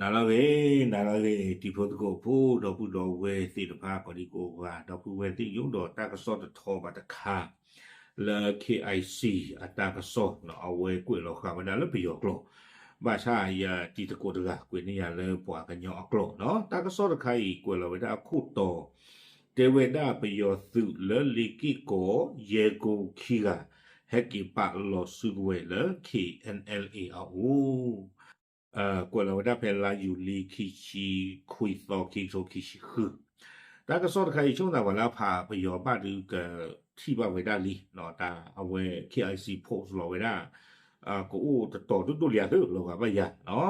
နၤလၢအဂ့ၤ, နၤလၢအဂ့ၤ, တံၤဖိသကိးဖိ ဒီပုၢ်ဒီဝဲၢ်သ့ၣ်တဖၣ် ကိးဒံကိးဂၤ, ဒီပုၢ်ဝဲၢ်သ့ၣ်ယိဒီး တၢ်ကစီၣ်တထီဘၣ်တခါ လၢ K I C အတၢ်ကစီၣ် အဝဲကွဲးလီၤဃာ်ဝဲဒၣ်လၢပယီၤကျိာ်, ဘၣ်ဆၣ်ယတံၤသကိးတဂၤ ကွဲးန့ၢ်ယၤလၢပှၤကညီအကျိာ်နီၤ. တၢ်ကစီၣ်တခါအံၤ ကွဲးလီၤဝဲဒၣ်အခိၣ်တီ တဲဝဲဒၣ်ပယီၤသုးလၢလ့က့ၢ်ကီး ယဲၢ်ကိခံဂၤ ဟဲက့ၤပာ်လီၤစုကဝဲၤလၢ K N L A အအိၣ်, ကွဲးလီၤဝဲဒၣ်ဖဲလါယူၤလံ ခံဆံခွံသီ ခံကထိခံဆံဃု. တၢ်ကစီၣ်တခါအံၤ ဆိကမိၣ်သးပှၤလၢအဖးပယီၤဘၣ်ဒုးကထံၣ်ဘၣ်ဝဲဒၣ်လံ, တၢ်အဝဲ K I C post လီၤဝဲဒၣ် ကအိၣ်တတီၤဒိၣ်ဒိၣ်လံဧါ လီၤဂာ်ဘၣ်ယၤနီၤ.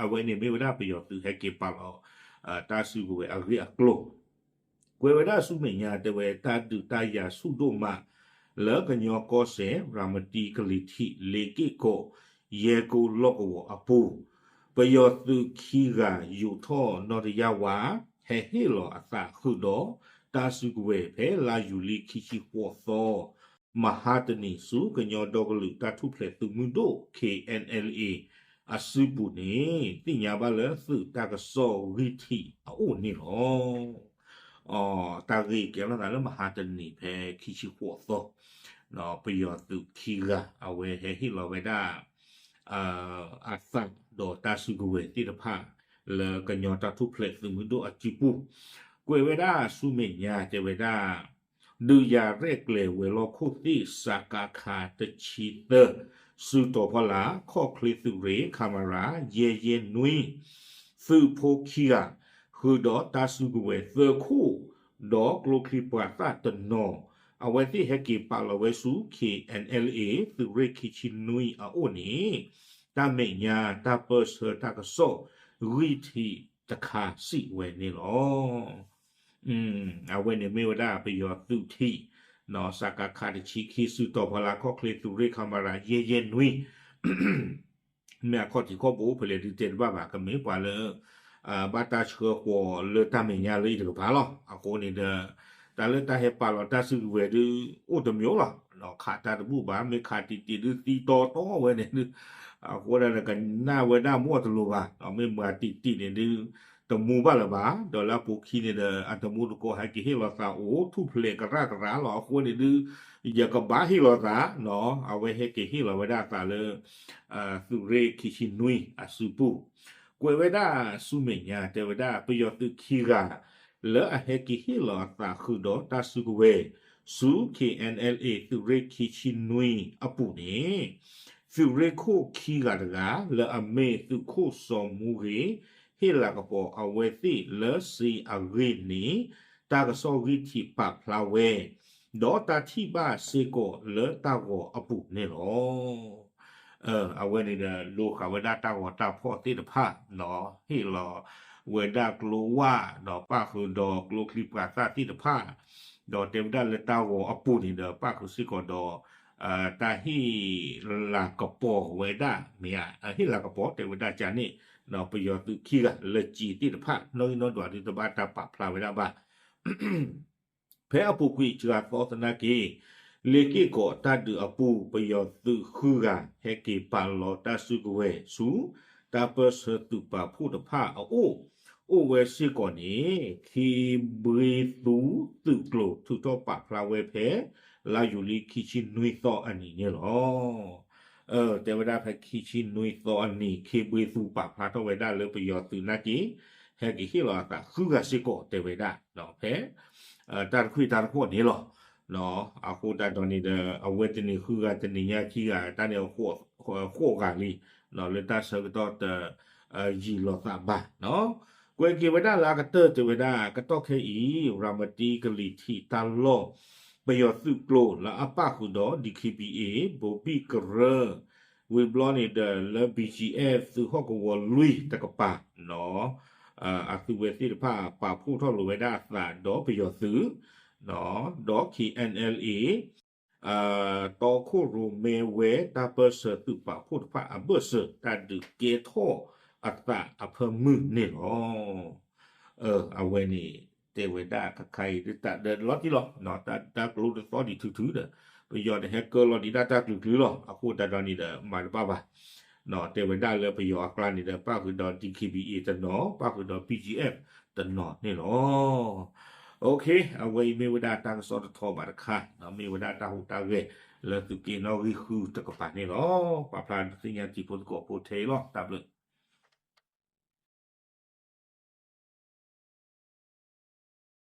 အဝဲန့ၣ်မ့ၢ်ဝဲဒၣ်ပယီၤသုးဟဲက့ၤပာ်လီၤ တၢ်စုကဝဲၤအဂ့ၢ်အကျိၤ ကွဲးဝဲဒၣ်ဆူမဲာ်ညါ တဲဝဲတၢ်ဒုးတၢ်ယၤဆူၣ်ဒိၣ်မး လၢကညီကီၢ်စဲၣ် ရၤမတံကလံၤထံး လ့က့ၢ်ကီး ယဲၢ်ကိလီၢ်ကဝီၤအပူၤ, ပယီၤသုးခံဂၤယူာ်ထီၣ်နီၣ်တယၢ်ဝး ဟဲဟ့ၣ်လီၤအသးဃုာ်ဒီး တၢ်စုကဝဲၤဖဲလါယူၤလံခံဆံဃိးသီ မဟါတနံၤ ဆူကညီဒီကလုာ်တၢ်ထူၣ်ဖျဲးသုးမုၢ်ဒိၣ် K N L A အစုပူၤန့ၣ် သ့ၣ်ညါဘၣ်လၢသုးတၢ်ကစီၣ်ဂံၢ်ထံးအအိၣ်န့ၣ်လီၤ. တၢ်ဂ့ၢ်ကဲထီၣ်သးလၢမဟါတနံၤဖဲခံဆံဃိးသီ ပယီၤသုးခံဂၤ အဝဲဟဲဟ့ၣ်လီၤဝဲဒၣ် အသးဒီးတၢ်စုကဝဲၤသ့ၣ်တဖၣ် လၢကညီတၢ်ထူၣ်ဖျဲးသုးမုၢ်ဒိၣ်အစုပူၤ, ကွဲးဝဲဒၣ်ဆူမဲာ်ညါတဲဝဲဒၣ် ဒုးယၤရဲၣ်ကျဲၤဝဲၤလီၢ်ခိၣ်သ့ၣ် စကခ တဆံသၢ စုတီၤဖီလာ် ခီၣ်ချ့သုးရ့ၣ် ခမရ ယဲၢ်ယဲၢ်နွံ သုးဖိခံဂၤ ဃုာ်ဒီးတၢ်စုကဝဲၤသၢခိၣ် ဒီးကျိချံမျိာ်သၣ်တနီၤ အဝဲသ့ၣ်ဟဲက့ၤပာ်လီၤဝဲဆူ K N L A သုးရ့ၣ်ခံဆံနွံအအိၣ်န့ၣ် တၢ်မဲာ်ညါတၢ်ပၢၢ်ဆၢတၢ်ကစီၣ်ဂံၢ်ထံးတခါစံးဝဲန့ၣ်လီၤ. အဝဲန့ၣ်မ့ၢ်ဝဲဒၣ်ပယီၤသုးထံး စကခ တဆံခံ စုတီၤဖီလာ်ခီၣ်ချ့သုးရ့ၣ် ခမရ ယဲၢ်ယဲၢ်နွံ မ့ၢ်အခီၣ်ထံးခီၣ်ဘိဖဲလဲၣ်ဒုးတဲတဘၣ်ဘၣ် ကမ့ၢ်ပှၤလၢ ဘၣ်တၢ်ဆှၢဃီၤလၢတၢ်မဲာ်ညါလၢအံၤတကပၤလီၤ. အဃိန့ၣ်ဒီး တၢ်လၢတၢ်ဟဲပာ်လီၤတၢ်စုကဝဲၤဒုး အိၣ်တမျိုးလီၤ. ခးတၢ်တဘူၣ်ဘၣ် မ့ၢ်ခးတံၢ်တံၢ်ဒုးသံတီတီဝဲန့ၣ်ဒုး အဃိဒၣ်ဒီးကနၣ်ဝဲဒၣ်မ့ၢ်အတလိၤဘၣ်, မ့ၢ်မၤတံၢ်တံၢ်န့ၣ်ဒုး တမူဘၣ်လၢၤဘၣ်, ဒီးလၢအပူၤခံန့ၣ်ဒီး အတမူတကိးဟဲက့ၤဟ့ၣ်လီၤသးအိၣ်ထူၣ်ဖျဲးကရၣ်ကရၣ်လီၤ. အဃိန့ၣ်ဒုး ယကဘၣ်ဟ့ၣ်လီၤသး အဝဲဟဲက့ၤဟ့ၣ်လီၤဝဲဒၣ်အသးလၢ သုးရ့ၣ်ခံဆံနွံအစုပူၤ, ကွဲးဝဲဒၣ်ဆူမဲာ်ညါ တဲဝဲဒၣ်ပယီၤသုးခံဂၤ လၢအဟဲက့ၤဟ့ၣ်လီၤအသးဃုာ်ဒီးတၢ်စုကဝဲၤ ဆူ K N L A သုးရ့ၣ်ခံဆံနွံအပူၤန့ၣ် သုးရ့ၣ်ခိၣ်ခံဂၤတဂၤ လၢအမ့ၢ်သုးခိၣ်စီၤမူဂ့ၤ ဟ့ၣ်လၤကပီၤအဝဲသ့ၣ်လၢစ့အဂ့ၢ်န့ၣ် တၢ်ကစီၣ်ဂံၢ်ထံးပာ်ဖျါဝဲ ဒီးတၢ်ထံၣ်ဘၣ်စ့ၢ်ကီးလၢတၢ်ဂီၤအပူၤန့ၣ်လီၤ. အဝဲန့ၣ်ဒီး လိဃာ်ဝဲဒၣ်တၢ်ဂီၤတၢ်ဖီၣ်သ့ၣ်တဖၣ်, ဟ့ၣ်လီၤဝဲဒၣ်ကျိဝၣ် ဒီးပၣ်ဃုာ်ဒီးကျိချံမျိာ်သၣ်သ့ၣ်တဖၣ်, ဒီးတဲဝဲဒၣ်လၢတၢ်ဂီၤအပူၤန့ၣ်ဒီး ပၣ်ဃုာ်စ့ၢ်ကီးဒီး တၢ်ဟ့ၣ်လၤကပီၤဝဲဒၣ် မ့ၢ်ဧါ, ဟ့ၣ်လၤကပီၤတဲဝဲဒၣ်ကန့ၣ် ပယီၤသုးခံဂၤလၢစ့သ့ၣ်တဖၣ် နီၣ်ဂံၢ်နီၣ်ဒွးဒုးတဘၣ်တၢ်ပာ်ဖျါဝဲဒၣ်ဘၣ်. ဖဲအပူၤကွံာ်စှၤသီသနာ်က့ လ့က့ၢ်ကီးတၢ်ဒုးအပူၤ ပယီၤသုးဃုဂၤ ဟဲက့ၤပာ်လီၤတၢ်စုကဝဲၤဆူ တၢ်ပၢၢ်ဆၢသုးပာ်ဖှိၣ်တဖၣ်အအိၣ်, အိၣ်ဝဲစ့ၢ်ကီးန့ၣ် ခ့ဘှ့သူးသုးကျိၤ ထုးထီၣ်ပာ်ဖျါဝဲဖဲ လါယူၤလံခံဆံနွံသီအနံၤန့ၣ်လီၤ. တဲဝဲဒၣ်ဖဲခံဆံနွံသီအနံၤ ခ့ဘှ့သူးပာ်ဖျါထီၣ်ဝဲဒၣ်လၢပယီၤသုးနာ်က့ ဟဲက့ၤဟ့ၣ်လီၤအသးဃုဂၤစ့ၢ်ကီးတဲဝဲဒၣ် ဖဲ တၢ်တခွံၣ်တၢ်တခီၣ်န့ၣ်လီၤ. အဃိသတးဒီးန့ၣ်ဒီး အဝဲတနံၤဃုဂၤတနံၤညါခံဂၤ တၢ်န့ၣ် ဃိးဂၤလံ လၢတၢ်ဆၢကတီၢ်တယံာ်လီၤသးဘၣ်. ကွဲးက့ၤဝဲဒၣ်လၢအကတၢၢ်တဲဝဲဒၣ် ကတီၢ်ခဲအံၤ ရၤမတံကလံၤထံးတၢ်လီၢ် ပယီၤသုးကျိၤလၢအပၣ်ဃုာ်ဒီး D K B A ဘိၤဘံၣ်ကရၢ ဝံၤဘျီန့ၣ်ဒီးလၢ B G F သုးဟီၣ်ကဝီၤလွံၢ်တကပၤ အသုးဝဲသ့ၣ်တဖၣ်ပာ်ဖှိၣ်ထီၣ်လိာ်ဝဲဒၣ်အသးဒီးပယီၤသုး ဒီး K N L A တီခိၣ်ရိၣ်မဲဝဲတၢ်ပၢၢ်ဆၢသုးပာ်ဖှိၣ်တဖၣ်အဘၢၣ်စၢၤ တၢ်ဒုးကဲထီၣ်အသးအဖၢမုၢ်န့ၣ်လီၤ. အဝဲန့ၣ် တဲဝဲဒၣ်ခါခါအံၤဒ်တၢ်ဒီးလီၤတံၢ်လီၤ တၢ်ကျိတသီဒံးထုထုဒီး ပယီၤန့ၣ်ဟဲကၢလီၤဒံးဒၣ်တၢ်ကျုၤကျုၤလီၤ. အဃိသတးဒီးန့ၣ်ဒီး မၤတဘၣ်ဘၣ်. တဲဝဲဒၣ်လၢပယီၤအကျါန့ၣ်ဒီး ပၣ်ဃုာ်ဒီး D K B A တနီၤ, ပၣ်ဃုာ်ဒီး B G F တနီၤန့ၣ်လီၤ. အဝဲအံၤမ့ၢ်ဝဲဒၣ်တၢ်ကစီၣ်တထီၣ်ဘၣ်တခါ, မ့ၢ်ဝဲဒၣ်တၢ်ဟူးတၢ်ဂဲၤလၢသုးက့နီၣ်ဂံၢ်ဃုတကပၤန့ၣ်လီၤ. ပာ်ဖျါဒုးသ့ၣ်ညါတံၤဖိသကိးဖိထဲအံၤလီၤ. တၢ်ဘျုး